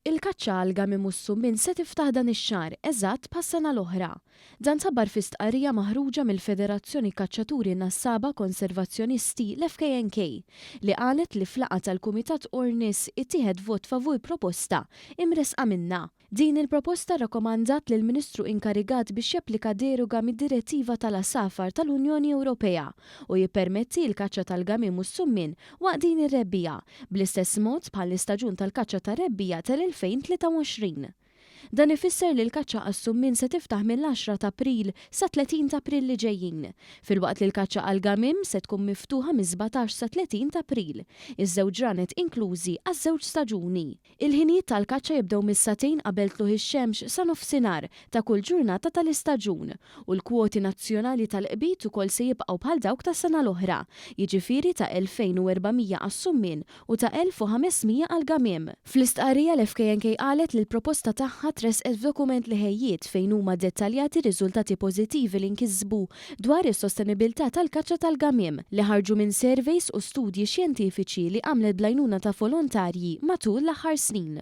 Il-kaċċa għall-gamiem u s-summien se tiftaħ dan ix-xahar, eżatt bħas-sena l-oħra. Dan tħabbar fi stqarrija maħruġa mill-Federazzjoni Kaċċaturi Nassaba Konservazzjonisti, l-FKNK, li qalet li f'laqgħa tal-Kumitat Ornis ittieħed vot favur proposta imressqa minnha. Din il-proposta rrakkomandat lill-Ministru inkarigat biex japplika deroga mid-Direttiva tal-Għasafar tal-Unjoni Ewropea u jippermetti l-kaċċa tal-gamiem u s-summien waqt din ir-rebbiegħa, bl-istess mod bħall-istaġun tal-kaċċa tar-rebbiegħa tal-2023. Dan ifisser li l-kaċċa għas-summien se tiftaħ mill-għaxra t'April sat-30 t'April li ġejjin, filwaqt li l-kaċċa għall-gamiem se tkun miftuħa mis-17 sat-30 t'April, iż-żewġ ġranet inklużi għaż-żewġ staġuni. Il-ħinijiet tal-kaċċa jibdew mis-sagħtejn qabel tlugħ ix-xemx sa nofsinhar ta' kull ġurnata tal-istaġun u l-kwoti nazzjonali tal-qbid ukoll se jibqgħu bħal dawk tas-sena l-oħra, jiġifieri ta' 2,400 għas-summien u ta' 1,500 għall-gamiem. Fl-istqarrija l-FKNK qalet li l-proposta tagħha tressqet f'dokument li ħejjiet fejn huma dettaljati r-riżultati pożittivi li nkisbu dwar is-sostenibilità tal-kaċċa tal-gamiem, li ħarġu minn surveys u studji xjentifiċi li għamlet bl-għajnuna ta' volontarji matul l-aħħar snin.